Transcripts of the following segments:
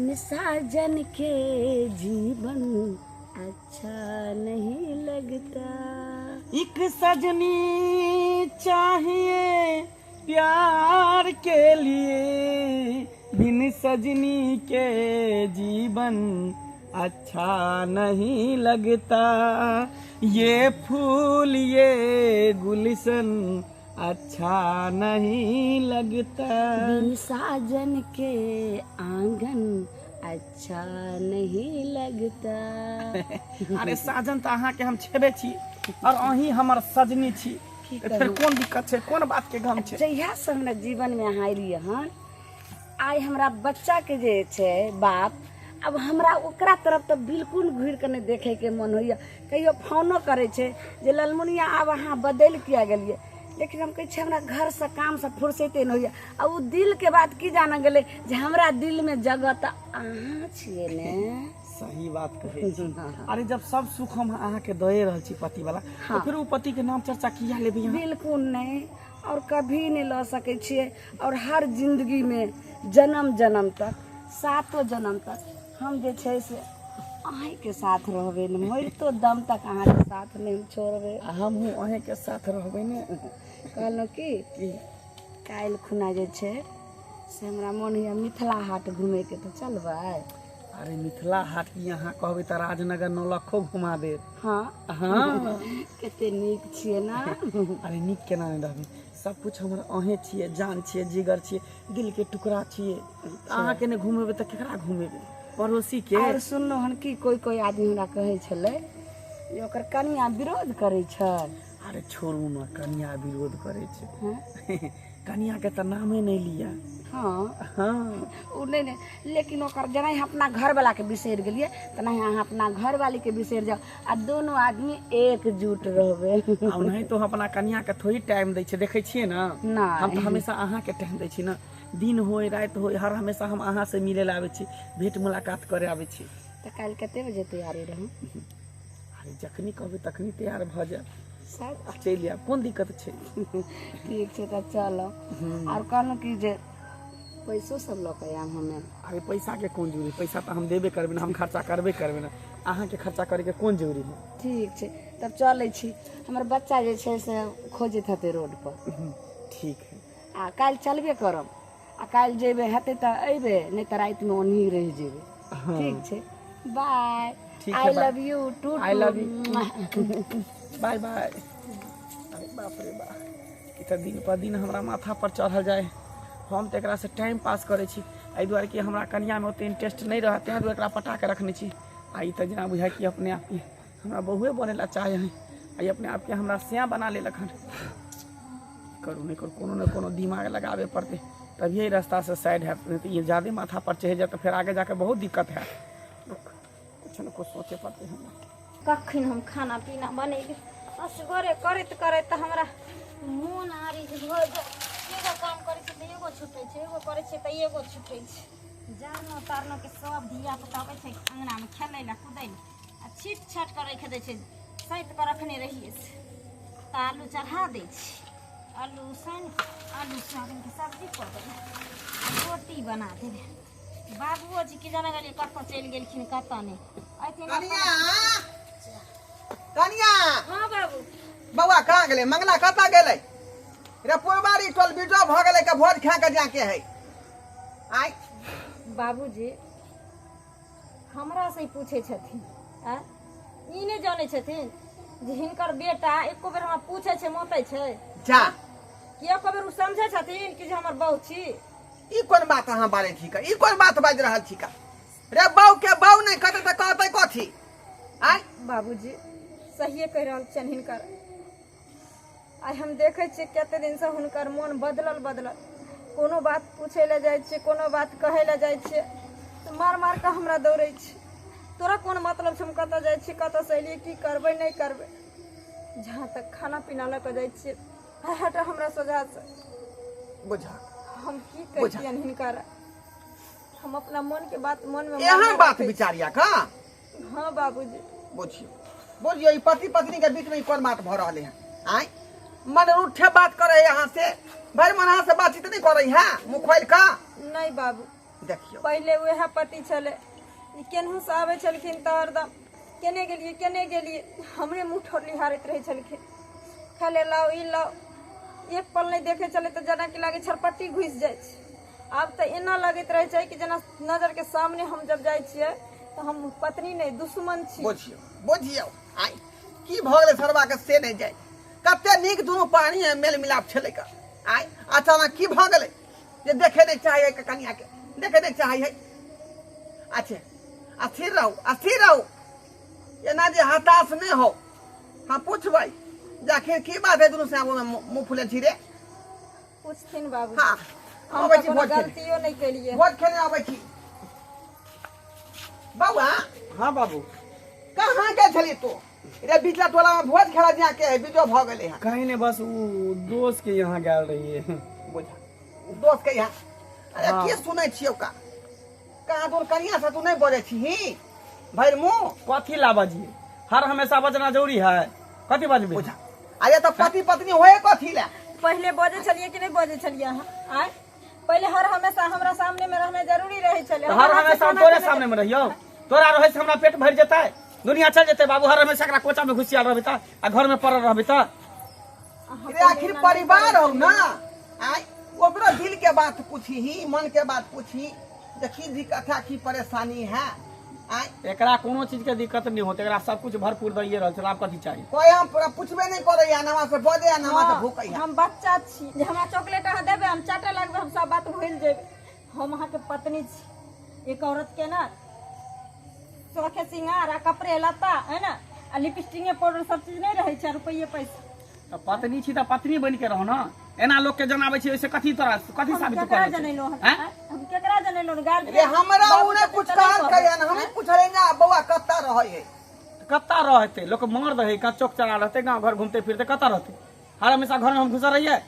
बिन साजन के जीवन अच्छा नहीं लगता। एक सजनी चाहिए प्यार के लिए, बिन सजनी के जीवन अच्छा नहीं लगता। ये फूल ये गुलशन अच्छा नहीं लगता। बिन साजन के आंगन अच्छा नहीं लगता। अरे साजन तऽ अहाँके हम छेबे छी और अहीं हमर सजनी छी, की तऽ फेर करू? कोन दिक्कत छै, कोन बात के गम छै? जहिया से हमरा जीवन में अहाँ एलियै हन, आइ हमरा बच्चा के जे छै बाप, अब हमरा ओकरा तरफ तऽ बिल्कुल घुरि कऽ नहि देखैके मन होइए। कहियो फोनो करै छै जे ललमुनिया आब अहाँ बदलि किया गेलियै, लेकिन हम कहै छियै हमरा घरसँ कामसँ फुर्सते नहि होइए। आ ओ दिलके बात की जानै गेलै जे हमरा दिलमे जगह तऽ अहाँ छियै ने। सही बात कहै छी। अरे जब सब सुख हम अहाँके दए रहल छी पति वाला, तऽ फेर ओ पति के नाम चर्चा किया लेबै अहाँ? बिल्कुल नहि, और कभी नहि लऽ सकै छियै। और हर जिंदगीमे जन्म जन्म तक, सातो जन्म तक हम जे छै से अहीँके साथ रहबै ने, मरितो दम तक अहाँके साथ नहि हम छोड़बै। आ हमहूँ अहीँके साथ रहबै ने। कहलहुँ की की? काल्हि खुना जे छै से हमरा मोन होइए मिथिला हाट घुमैके, तऽ चलबै? अरे मिथिला हाट की अहाँ कहबै तऽ राजनगर नौलखो घुमा देब। हँ। हँ। कते नीक छियै ने। अरे नीक केना नहि रहबै, सब कुछ हमर अहें छियै, जान छियै, जिगर छियै, दिल के टुकड़ा छियै। अहाँके नहि घुमेबै तऽ केकरा घुमेबै, पड़ोसी के? आओर सुनलहुँ हन कि कोइ कोइ आदमी हमरा कहै छलै जे ओकर कनिया विरोध करै छै। अरे छोड़ू ने, कनिया विरोध करै छै? हँ। कनिया के तऽ नामे नहि लिअ। हँ। हँ। ओ नहि नहि, लेकिन ओकर जेनाहि अपना घरवलाके बिसरि गेलियै तेनाहि अहाँ अपना घरवालीके बिसरि जाउ आ दुनू आदमी एकजुट रहबै। आ ओनाहि तो हम अपना कनिया के थोड़ी टाइम दै छियै, देखै छियै ने? नहि। हम तऽ हमेशा अहाँके टाइम दै छी ने, दिन होय राति होय, हर हमेशा हम अहाँ से मिले लए आबै छी, भेंट मुलाकात करे आबै छी। तऽ काल्हि कते बजे तैयारी रहू? अरे जखनी कहबै तखनी तैयार भऽ जायब। सच? आ चलि आयब, कोन दिक्कत छै? ठीक छै तऽ चलब। आओर कहलहुँ कि जे पैसो सब लऽ कऽ आयब हमे। अरे पैसा के कोन जरूरी, पैसा तऽ हम देबे करबै ने, हम खर्चा करबे करबै ने, अहाँके खर्चा करैके कोन जरूरी है? ठीक छै तब चलै छी, हमर बच्चा जे छै से खोजैत हेतै रोड पर। ठीक है। आ काल्हि चलबे करब, आ काल्हि जेबै हेतै तऽ अयबै, नहि तऽ रातिमे ओनही रहि जेबै। ठीक छै, बाय। ठीक है, I bye. Love you too. I love you. Bye bye. अरे बाप रे बा, ई तऽ दिन पर दिन हमरा माथा पर चढ़ल जाय। हम तऽ एकरासँ टाइम पास करै छी, एहि दुआरे कि हमरा कनियामे ओते इंटरेस्ट नहि रहत, ताहि दुआरे एकरा पटा कऽ रखने छी। आ ई तऽ जेना बुझाय कि अपने आपके हमरा बहुए बनै लए चाहै है, आ ई अपने आपके हमरा सैं बना लेलक हन। करू नहि करू, कोनो ने कोनो दिमाग लगाबे पड़तै, तभिए ई रास्तासँ साइड हैत, नहि तऽ ई ज्यादे माथा पर चढ़ि जायत तऽ फेर आगे जाके बहुत दिक्कत हैत। कुछ ने कुछ सोचे पड़तै हमरा। कखन हम खाना पीना बनेबै? असगरे करैत करैत तऽ हमरा मोन आरिज भऽ जाय। एगो काम करै छियै तऽ एगो छुटै छै, एगो करै छियै तऽ एगो छुटै छै। जारनो तारनो के सब धिया पुता अबै छै अङ्गनामे खेलै लए कूदै लए, आ छीट छाट कऽ राखि दै छै, सैत कऽ रखने रहियै से। तऽ आलू चढ़ा दै छी, आलू उसैन कऽ आलू सोयाबीनके सब्जी कऽ देबै आ रोटी बना देबै। बाबुओ जी की जाने गेलियै कतऽ चलि गेलखिन कतऽ नहि, अयथिन। कनिया, कनिया। हँ बाबू। बौआ कहाँ गेलै? मंगला कतऽ गेलै रे? पुरबारी टोल बिटो भऽ गेलै के भोज खा के जाके है आइ। बाबूजी हमरा से ही पूछै छथिन, आँय? ई नहि जानै छथिन जे हिनकर बेटा एको बेर हमरा पूछै छै, मोतै छै? जा। कि एको बेर ओ समझै छथिन कि जे हमर बहू छी? ई कोन बात अहाँ बाजै छी का? ई कोन बात बाजि रहल छी का? रे बहू के बहू नहि कहतै तऽ कहतै कथी आइ? बाबूजी सहिए कहि रहल छनि हिनकर। आइ हम देखै छियै कते दिनसँ हुनकर मोन बदलल बदलल, कोनो बात पूछै लए जाइ छियै, कोनो बात कहै लए जाइ छियै तऽ मार मार कऽ हमरा दौड़ै छै। तोरा कोन मतलब छै हम कतऽ जाइ छियै, कतऽसँ एलियै, की करबै नहि करबै? जहाँ तक खाना पीना लऽ कऽ जाइ छियै, हट हमरा सोझासँ। बुझा। हम की कहितियनि हिनकर? हम अपना मोनके बात मोनमे एहन बात विचारिया का? हँ बाबूजी। बुझियौ, बुझियौ, ई पति पत्नी के बीच में ई कोन बात भऽ रहलै हँ आँय? मन रूठे बात करे है अहाँ से, भरि मन अहाँ से बातचीत नहीं करे है मुँह खोलि कऽ। नहीं बाबू। देखियौ। पहिले उएह पति छलै, ई केनहु से आबै छलखिन तऽ हरदम केने गेलियै केने गेलियै, हमरे मुँह ठोर निहारैत रहै छलखिन। खाय लए लाउ, ई लाउ, एक पल नहि देखै छलै तऽ जेनाकि लागै छरपट्टी घुसि जाइ छै। आब तऽ एना लगैत रहै छै कि जेना नजरके सामने हम जब जाइ छियै तऽ हम पत्नी नहि दुश्मन छी। बुझियौ बुझियौ, आइ की भऽ गेलै सरवा के से नहि जाय। कते नीक दुनू पानी मेल मिलाप छलै का, आइ अचानक की भऽ गेलै जे देखे नहि चाहै है कनिया के, देखे नहि चाहै है। अच्छा अस्थिर रहू अस्थिर रहू, एना जे हताश नहि हो। हम पूछबै जे आखिर की बात है दुनू से आगू में मुँह फुलल छी रे। पूछथिन बाबू। हाँ, हम अबै तऽ छी कोनो भोज खेने। गलतियो नहि केलियै। भोज खेने अबै छी। बौआ। हाँ बाबू। कहाँ गेल छली तू रे? बिचला टोला में भोज खेला जाके है, बीजो भऽ गेलै हँ। कहीं नहीं, बस वो दोस्त के यहाँ गेल रहिए। बुझा दोस्त के यहाँ? अरे हाँ। की सुनै छियौ का कहाँ दूर कनिया से तू नहीं बजै छी भरि मुँह? कथी ला बजिए, हर हमेशा बजना जरूरी है? कथी बजबे? बुझा, अरे तऽ पति पत्नी होए कथी ला? पहिले बजै छलियै कि नहि बजै छलियै अहाँ? आँय, पहिले हर हमेशा हमरा सामने में रहनाइ जरूरी रहै छलै। तऽ हर हमेशा हम तोरे सामने में रहियौ? तोरा रहै से हमरा पेट भरि जेतै, दुनिया चल जेतै बाबू? हर हमेशा एकरा कोचा में घुसियाल रहबै तऽ आ घर में पड़ल रहबै तऽ? रे आखिर परिवार हो ना, आय ओकरो दिल के बात पूछही, मन के बात पूछही जे की दिक्कत है, की परेशानी है। आय एकरा कोनो चीज के दिक्कत नहीं होते, एकरा सब कुछ भरपूर दैये रहल छै, आब कथी चाही? कोई हम पूरा पूछबे नहीं करैया, नवा से बजैया नवा से भूकैया। हम बच्चा छी जे हमरा चॉकलेट अहाँ देबै हम चाटे लगबै, हम सब बात भूलि जेबै? हम अहाँके पत्नी छी। एक औरत के ना शौखे सिंगार आ कपड़े लत्ता है ना, आ लिपस्टिके पाउडर सब चीज नहि रहै छै, रुपैये पैसा। तऽ पत्नी छी तऽ पत्नी बनि के रहो ना, एना लोक के जनाबै छी ओइसे कथी तोरा कथी हम साबित केकरा करै छै? जनेलहुँ हन? हैं? हम केकरा जनेलहुँ हन? गाल रे हमरा बाबू उ नहि छथिन कुछ तऽ नहि कहलकै कहबै। हन, हमही पूछलियै ना बौआ कतऽ रहै है। कतऽ रहतै लोक? मर्द है कऽ चौक चला रहतै, गाँव घर घूमते फिरते कतऽ रहतै? हर हमेशा घर में हम घुसल रहियै?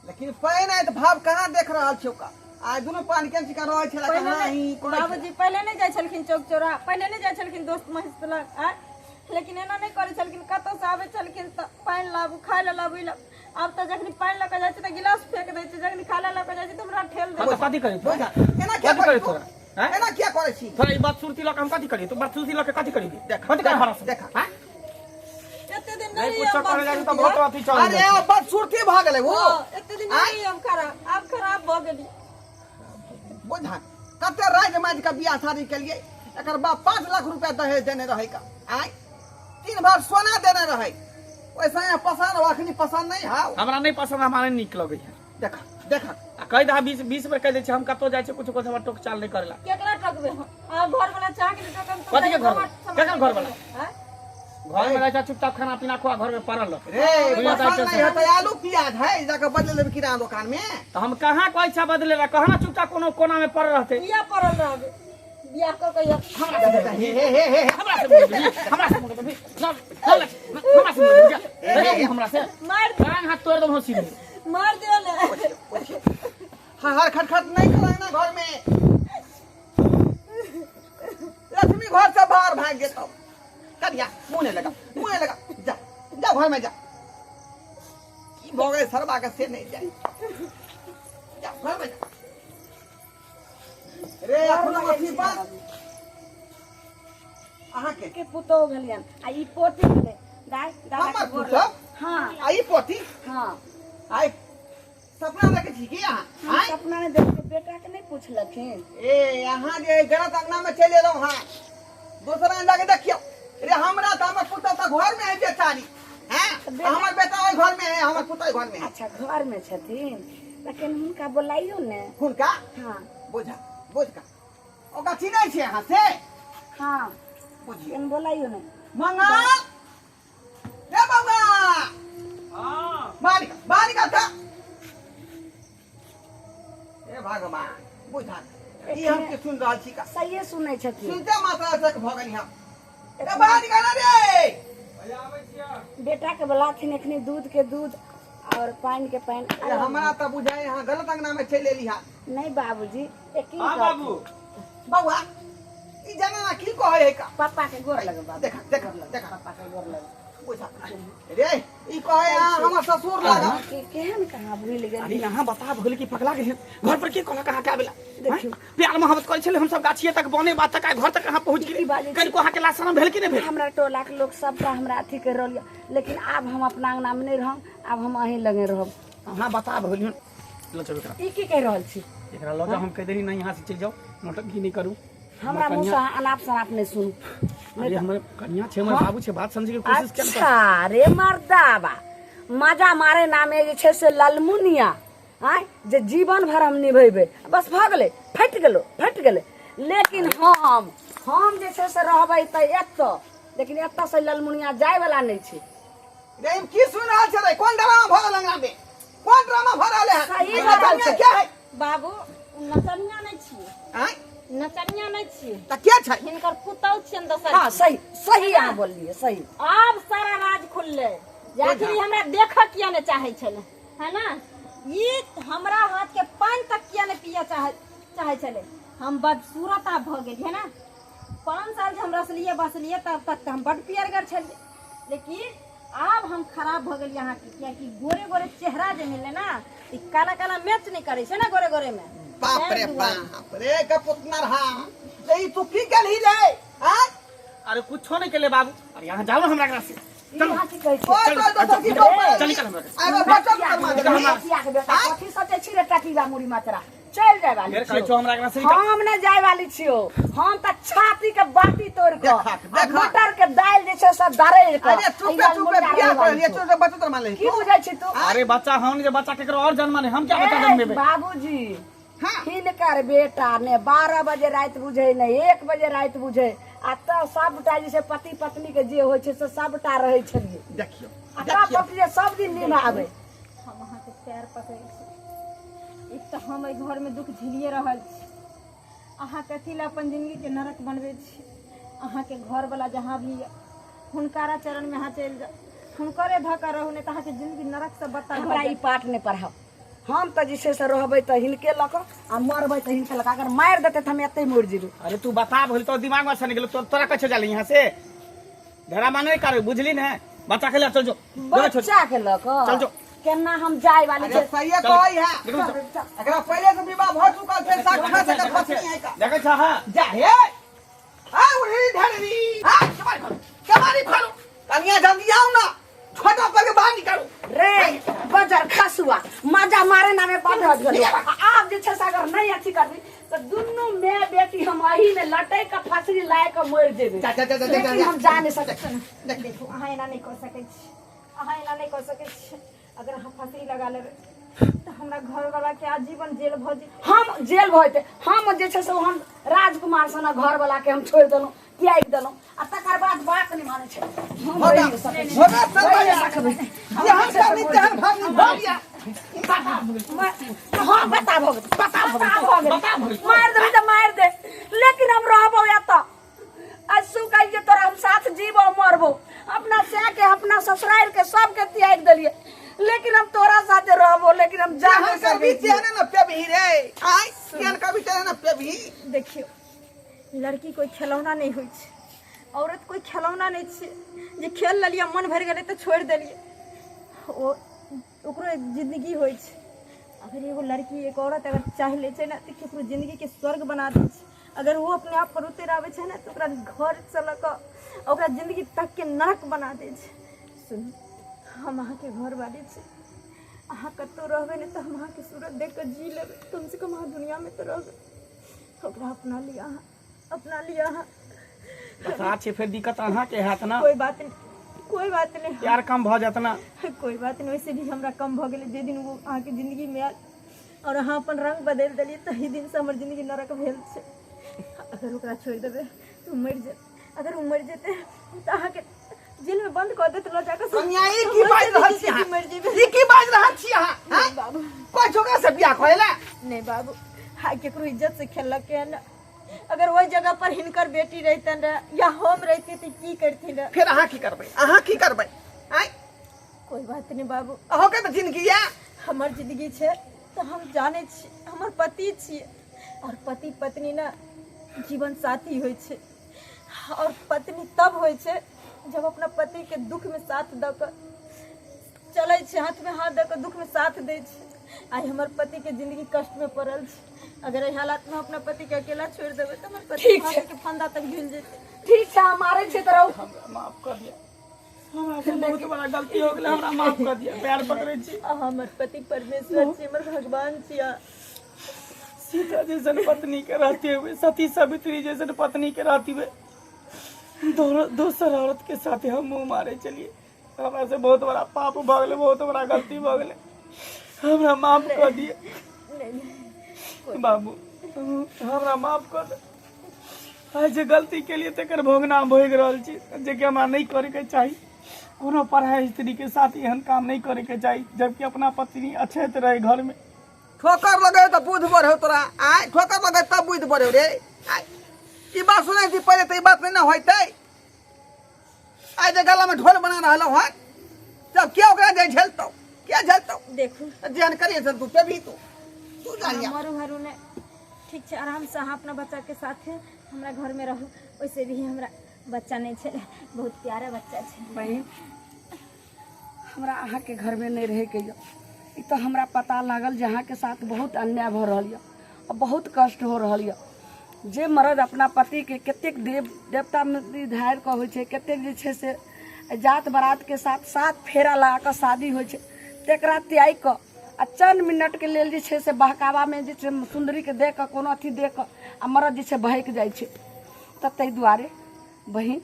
लेकिन पानि आइ तऽ भाव कहाँ देख रहल छियौ का? आइ दुनू पानि केन चिका रहै छलै पहिले कहाँ नहि ही करै छलै। बाबूजी पहिले नहि जाइ छलखिन चौक चौरा, पहिले नहि जाइ छलखिन दोस्त महिष लग आँय, लेकिन एना नहि करै छलखिन। कतौसँ आबै छलखिन तऽ पानि लाबू, खाय लए लाबू, ई लाबू। आब तऽ जखनी पानि लऽ कऽ जाइ छै तऽ गिलास फेंक दै छै, जखनी खाय लए लऽ कऽ जाइ छै तऽ हमरा ठेल दै हाँ तऽ छै। कथी करी? बुझा एना किया कथी करै करी तू? तोरा? हैं? एना किया करै छी? तोरा ई बदसूरती लऽ कऽ हम कथी करी? तू बदसूरती लऽ कऽ कथी करी? देख, कथी करी हरा? देख। हैं? एते दिन नहीं नहि कुछो हम करे जाइ तऽ बदसूरती, बहुत अथी चल अरे जाइ। बदसूरती भऽ गेलै ओ। हँ, एते दिन नहि हम खराब, आब खराब भऽ गेली। बुझा कते राज माज के बियाह शादी केलियै, एकर बाप 5 लाख रुपया दहेज देने रहै का, आय 3 भर सोना देने रहै, ओहि समय पसंद हो, अखनी पसंद नहीं हाउ? हमरा नहि पसंद, हमरा नहि नीक लगै है। देख देख। आ कहि दहा 20 20 बेर कहि दै छै, हम कतौ जाइ छै कुछो कुछो हमरा टोक चाल नहि करेला। केकरा टकबै हम? अहाँ घर वाला चाह के टकम तऽ कथी के घर हमर वाला? समाज केकर घर वाला? आँय? घर में रहै छै चुपचाप खाना पीना खुआ, घर में पड़ल रह। रे दुनिया पसंद दार नहीं है तो आलू प्याज है जाके बदले लेबै किराना दुकान में। तऽ हम कहाँ कहै छै बदले ला? कहाँ चुपचाप कोनो कोना में पड़ल रहतै। किया पड़ल रहबै? बियाह कऽ के हमरा से हे हे हे हे हमरा से बोल देबही, हमरा से बोल देबही, ना, ना, ना, हमरा से बोल देबही, जा। रे, हमरा से मार कान हाथ तोड़ देबहो सीधे। मार दियो ने। हर हर खटखट नहीं कराना घर में, लक्ष्मी घर से बाहर भाग जेतौ। करिया मुँह नहीं लगा, मुँह नहीं लगा, जा जा घर में जा। की भऽ गेलै सरबा के से नहीं जाए, जा घर में जा। रे अखनो अथी बात अहाँके के पुतोह भेलियन आ ई पोती भेलै। दाय दादा हमर के गोर पुतोह? लग। हाँ। आ ई पोती? हाँ। आइ सपना देखै छी की अहाँ? हम आँय? सपना नहि देख के बेटा के नहि पुछलखिन। ए अहाँ जे गलत अंगना में चलि एलहुँ हँ, दोसर अंगना जाके देखियौ। रे हमरा तऽ हमर पुतोह तऽ घर में है बेचारी हैं, हमर बेटा ओहि घर में है, हमर पुतोह ओहि घर में है। अच्छा घर में छथिन, लेकिन हुनका बोलाइयो ने। हुनका? हाँ। बुझा बुझ का ओकरा चिन्है छियै अहाँ से? हाँ। बुझियौ। कनि बोलाइयो ने। मंगल रे बौआ। हाँ। बाहर निकल, बाहर निकल तऽ। हे भगवान, बुझा ई हम की सुनि रहल छी का? सहिए सुनै छथिन। सुनते माता तक भऽ गेली हम। रे बाहर निकल रे। बेटा के बोलाथिन एखनी, दूध के दूध और पानि के पानि। अरे हमरा तऽ बुझाइ अहाँ गलत अंगना में चलि एली हा। नहीं बाबूजी, एक हाँ बाबू। बौआ ई जनाना की कहै है का? पापा के गोर लगे बाबू। देखा देखा देखा। पापा के गोर लगे। बुझा रे ई कहे हमर ससुर लागा के केहन कहाँ भूल गेल। अरे यहाँ बता भूल की पगला गेल घर पर के कहलक अहाँ के आबेला देखियो प्यार मोहब्बत करै छलै हम सब गाछिए तक बने बात तक घर तक अहाँ पहुँच गेली कनिको अहाँ के लाज शरम भेल कि नहि भेल। हमरा टोला के लोग सबटा हमरा अथी कर रहल यऽ, लेकिन आब हम अपना अंगना में नहीं रहब, आब हम अहीं लगे रहब। अहाँ बता भूल ल चलू एकरा। ई की कहि रहल छी? एकरा लऽ जाउ, हम कहि देली नहीं यहाँ से चलि जाउ, नौटंकी नहीं करू। हमरा मुँह से अनाप शनाप नहीं सुनू। अरे हमर कन्या छै, हमर बाबू छै, बात समझे के कोशिश किया। अच्छा रे मर्दाबा, मजा मारे नामे जे छै से ललमुनिया आँय जे जीवन भर हम निभेबै, बस भऽ गेलै, फटि गेलो फटि गेलै। लेकिन हम जे छै से रहबै तऽ एतऽ, लेकिन एतऽ से ललमुनिया जायवला नहि छै। रे ई की सुन रहल छै रे? कोन ड्रामा भऽ रहल अंगना में? कोन ड्रामा भऽ रहल है? सही ई भऽ रहल नचनिया छै। के है? बाबू नचनिया नहि छियै, आँय नचनिया नहि छियै, तऽ के छै? हिनकर पुतहु छियनि दोसर। हाँ सही सही अहाँ बोललियै सही। आब सारा राज खुललै जे आखिर ई हमरा देखऽ किया नहि चाहै छलै, है ना? ई हमरा हाथ के पानि तक किया नहि पियऽ चाहै छलै। हम बदसूरत आब भऽ गेलियै, है ना? 5 साल जे हम रसलियै बसलियै तब तक तऽ हम बड्ड पियरगर छलियै, लेकिन आब हम खराब भऽ गेलियै अहाँके, कियाकि गोरे गोरे चेहरा जे मिललै ना, ई काला काला मैच नहि करै छै ना गोरे गोरे में। बाप रे बाप रे कपुतना रहा रे, ई तू की केलही रे? आँय अरे कुछो नहीं केले बाबू। अरे यहाँ जाओ ना हमरा घर से। ई अहाँ की कहै छी? ओए तो दोसर की कहबै? चल निकल हमरा घर से। आइ बचत करमा दे। टकिया के बेटा कथी सोचै छी रे? टकिया मुड़ी मात्रा चलि जाय वाली फेर कहै छियौ। छौ हमरा घर से निकल। हम नहि जाय वाली छियौ, हम तऽ छाती के बाटी तोड़ कऽ देखा, आ देखा। मटर के दालि जे छै से दरैड़ कऽ अरे चुपे चुपे बियाह कर लिए, चुपे बचत करमा ले। की बुझै छी तू? अरे बच्चा हम जे बच्चा केकरो और जन्म नहीं, हम क्या बच्चा जन्मेबै? बाबूजी हाँ। हिनकर बेटा ने 12 बजे राति बुझे ने 1 बजे राति बुझे, आ तऽ सबटा जे छै पति पत्नी के जे होइ छै से सबटा रहै छलियै। देखियौ आ तब पति जे सब दिन निभाबै। हम अहाँके पैर पकड़ै छी, एक तऽ हम एहि घरमे दुख झेलिए रहल छी, अहाँ कथी लए अपन जिंदगीके नरक बनबै छी? अहाँके घरवला जहाँ भी यऽ हुनकारा चरणमे अहाँ चलि जाउ, हुनकरे धऽ कऽ रहू, नहि तऽ अहाँके जिंदगी नरकसँ बदतर भऽ हमरा ई जायत। पाठ नहि पढ़ाउ। हम तऽ जे छै से रहबै तऽ हिनके लऽ कऽ आ मरबै तऽ हिनके लऽ कऽ, अगर मारि देतै तऽ हम एतै मरि जेबै। अरे तू बता भूल तो दिमाग में से निकल, तोरा कहे जाली यहाँ से ड्रामा नहीं कर, बुझली ने? बच्चा के ले चल जो, बच्चा के लऽ कऽ चल जो। केना हम जाय वाली अरे छै? सही कहै है, एकरा पहिले से विवाह भऽ चुकल छै, साक्षात एकर पत्नी है का। देखै छह? हाँ जा हे आ उड़ी ढेरी आ केवाड़ी खोलू, केवाड़ी खोलू, कनिया जल्दी आओ ना, छोटा पर के बाहर निकालू। रे बजर खसुआ मजा मारे नामे बंद हो गेल। आब जे छै से अगर नहीं अथी करबी तऽ दुनू माय बेटी हम अही में लटक के फसरी लाय के मरि जेबै। जा जा जा जा जा लेकिन हम जा नहीं सकै। देखू अहाँ एना नहि कऽ सकै छी, अहाँ एना नहि कऽ सकै छी। अगर अहाँ फांसी लगा लेबै तऽ हमरा घरवला के आजीवन जेल भऽ जेतै। हम जेल भऽ जेतै, हम जे छै से हम राजकुमार सनक घरवला के हम छोड़ि देलहुँ, त्यागि देलहुँ, आ तकर बाद बात नहि मानै छै। हम रहि नहि सकै छी। होगा सब रहि नहि भैया। सकबै। जेहन करनी तेहन भरनी भऽ गया। हाँ बता भऽ गेल, बता भऽ गेल, मारि देबही तऽ मारि दे, लेकिन हम रहबौ एतऽ। आ सु कहियो तोरा हम साथ जीबो मरबो, अपना सै के अपना ससुराल के सबके त्याग देलिए, लेकिन हम तोरा साथे रहबो, लेकिन हम जा नहीं जेहन करबी सकै छियौ। तेहने न पेबही रे। आँय तेहन करबी तेहने न पेबही। देखियौ लड़की कोइ खेलौना नहि होइ छै, औरत कोइ खेलौना नहि छै जे खेल लेलियै मन भरि गेलै तऽ छोड़ि देलियै। ओ ओकरो एक जिंदगी होइ छै। अगर एगो लड़की एक औरत अगर चाहि लै छै ने तऽ केकरो जिंदगीके स्वर्ग बना दै छै। अगर ओ अपने आप पर उतरि आबै छै ने तऽ ओकरा घरसँ लऽ कऽ ओकरा जिंदगी तकके नरक बना दै छै। सुनू हम अहाँके घरवाली छी, अहाँ कतहु रहबै ने तऽ हम अहाँके सूरत देख कऽ जी लेबै, कमसँ कम अहाँ दुनिआँमे तऽ रहबै। ओकरा अपना लिअ, अहाँ अपना लिअ। अहाँ बता छै फेर दिक्कत अहाँके हैत ना? कोई बात नहीं, कोई बात नहीं, प्यार कम भऽ जायत ना? कोई बात नहीं, वैसे भी हमरा कम भऽ गेलै। जे दिन ओ अहाँके जिंदगीमे आयल और अहाँ अपन रंग बदलि देलियै, तही दिनसँ हमर जिंदगी नरक भेल छै। अगर ओकरा छोड़ि देबै तऽ ओ मरि जेतै, अगर ओ मरि जेतै तऽ अहाँके जेलमे बंद कऽ देत लऽ जाकऽ। कनिया ई की बाजि रहल छी अहाँ? मरि जेबै। ई की बाजि रहल छी अहाँ? नहीं बाबू, कोइ छोकरा से बियाह करै ला? नहीं बाबू, हाय केकरो इज्जत से खेललकै हन। अगर ओहि जगह पर हिनकर बेटी रहितन रहे या हम रहिती तऽ की करथिन रहे? फेर अहाँ की करबै? अहाँ की करबै? आँय कोई बात नहीं बाबू, अहाँके तऽ जिंदगी यऽ। हमर जिंदगी छै तऽ हम जानै छी, हमर पति छियै और पति पत्नी ने जीवन साथी होइ छै, और पत्नी तब होइ छै जब अपना पति के दुख में साथ दऽ कऽ चलै छै, हाथ में हाथ दऽ कऽ दुख में साथ दै छै। आइ हमर पति के जिंदगी कष्ट में पड़ल छै। अगर एहि हालात में अपना पति के अकेला छोड़ि देबै तऽ हमर पति ठीक छै। फांसी के फंदा तक झूल जेतै। ठीक छै, हम मारै छियै तऽ रहू। हमरा माफ कऽ दिअ, हमरा से बहुत बड़ा गलती हो गेलै, हमरा माफ कऽ दिअ, पैर पकड़ै छी। अहाँ हमर पति परमेश्वर छी, हमर भगवान छी अहाँ। सीता जैसन पत्नी के रहते हुए, सती सावित्री जैसन पत्नी के रहते हुए दोसर औरत के साथे हम मुंह मारे चलिए। हमरा से बहुत बड़ा पाप भऽ गेलै, बहुत बड़ा गलती भऽ गेलै, हमरा माफ कऽ दिअ। बाबू, हमरा माफ कऽ दे। आइ जे गलती केलिए तकर भोगना भोगि रहल छी, जेकि हमरा नहि करैके चाही। कोनो पढ़ाई स्त्री के साथ एहन काम नहि करैके चाही, जबकि अपना पत्नी अछैत रहे घरमे। ठोकर लगे तऽ बुद्धि बढ़ौ तोरा। आय, ठोकर लगे तब बुद्धि बढ़ौ रे। आय, ई बात सुनै छी पहिले तऽ ई बात नहि ने होइतै। आइ जे गला में ढोल बना रहल हन, तब के ओकरा जे झेलतौ, के झेलतौ? देखू, जेहन करिए से तू पेबही, तू तू जानिया। मरू हरू ने, ठीक छै, आरामसँ अहाँ अपना बच्चाके साथे हमरा घरमे रहू। वैसे भी हमरा बच्चा नहि छै, बहुत प्यारा बच्चा छै। बहिन, हमरा अहाँके घरमे नहि रहैके यऽ। ई तऽ हमरा पता लागल जे अहाँके साथ बहुत अन्याय भऽ रहल यऽ आ बहुत कष्ट हो रहल यऽ। जे मर्द अपना पतिके कतेक देव देवता धारि कऽ होइ छै, कतेक जे छै से जात बरातके साथ साथ फेरा लगा कऽ शादी होइ छै, तकरा त्यागि कऽ आ चंद मिनटके लेल जे छै से बहकावामे जे छै सुन्दरीके दऽ कऽ, कोनो अथी दऽ कऽ आ मर्द जे छै बहकि जाइ छै। तऽ ताहि दुआरे बहिन,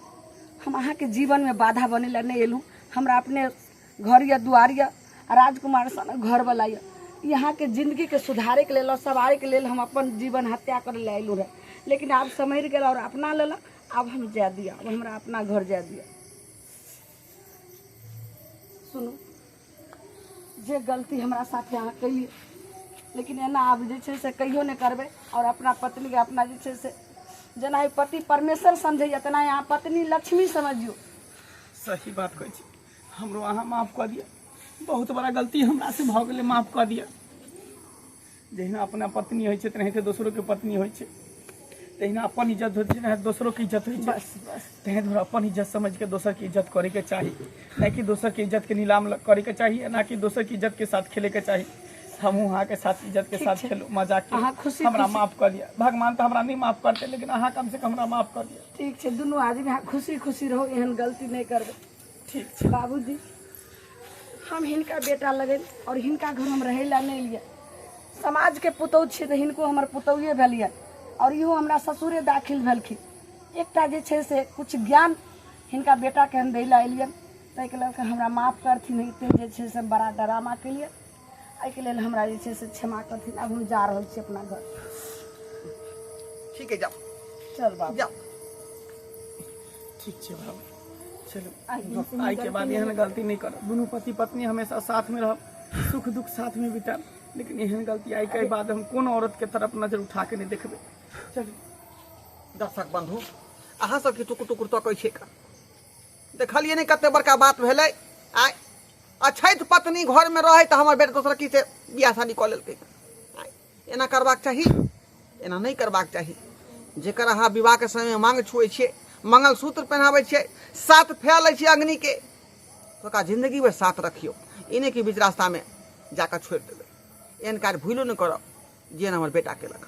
हम अहाँके जीवनमे बाधा बनै लए नहि एलहुँ। हमरा अपने घर यऽ, दुआर यऽ, राजकुमार सन घरवला यऽ। ई अहाँके जिन्दगीके सुधारैके लेल आओर सवारैके लेल हम अपन जीवन हत्या करै लए अयलहुँ रहए, लेकिन आब सम्हरि गेल आओर अपना लेलक। आब हम जाय दिअ, आब हमरा अपना घर जाय दिअ। सुनू, जे गलती हमरा साथे अहाँ केलियै, लेकिन एना आब जे छै से कहियो नहि करबै। आओर अपना पत्नीके अपना जे छै से जेना पति परमेश्वर समझैए, तेना अहाँ पत्नी लक्ष्मी समझियौ। सही बात कहै छी, हमरो अहाँ माफ कऽ दिअ। बहुत बड़ा गलती हमरा से भऽ गेलै, माफ कऽ दिअ। जहिना अपना पत्नी होइ छै तेनाहिते दोसरोके पत्नी होइ छै, तहिना अपन इज्जत होइ छै तेनाहिते दोसरोके इज्जत होइ छै। बस बस, ताहि दुआरे अपन इज्जत समझिके दोसरके इज्जत करैके चाही, नहि कि दोसरके इज्जतके नीलाम करैके चाही, ना कि दोसरके इज्जतके साथ खेलैके चाही। हमहूँ अहाँके साथ इज्जतके साथ खेलू, मजाक अहाँ खुशी हमरा खुशी- माफ कऽ दिअ। भगवान तऽ हमरा नहि माफ करतै, लेकिन अहाँ कमसँ कम हमरा माफ कऽ दिअ। ठीक छै, दुनू आदमी अहाँ खुशी खुशी रहू, एहन गलती नहि करबै। ठीक छै। बाबूजी, हम हिनका बेटा लगन और हिनका घर हम रहै लए नहि एलियै। समाजके पुतहु छियै तऽ हिनको हमर पुतहुए भेलियै और इहो हमरा ससुरे दाखिल भेलखिन। एकटा जे छै से किछु ज्ञान हिनका बेटाके हम दै लए एलियनि, ताहिके लऽ कऽ हमरा माफ करथिन। एते जे छै से बड़ा ड्रामा केलियै, एहिके लेल हमरा जे छै से क्षमा करथिन। आब हम जा रहल छी अपना घर। ठीक है, जाओ। चल बाबू, जाओ। ठीक छै बाबू, चलू। आइके बाद एहन गलती नहि करब। दुनू पति पत्नी हमेशा साथमे रहब, सुख दुख साथमे बितायब, लेकिन एहन गलती आइके बाद हम कोनो औरतके तरफ नजर उठा के नहि देखबै। चलू। दर्शक बंधु, अहाँ सबके टुकुर टुकुर तकै छै का? देखलियै नहि कते बड़का बात भेलै। आइ अछैत पत्नी घरमे रहै तऽ हमर बेटा दोसर की से बियाह शादी कऽ लेलकै। आइ एना करबाक चाही? एना नहि करबाक चाही। जेकर अहाँ विवाहके समयमे मांग छुए छियै, मंगलसूत्र पहिनाबै छियै, साथ फेरा लै छियै अग्निके, तऽ ओकरा जिन्दगी भरि साथ रखियौ। ई नहि कि बीच रास्तामे जाकऽ छोड़ि देबै। एहन काज भूलो नहि करब जेहन हमर बेटा केलक।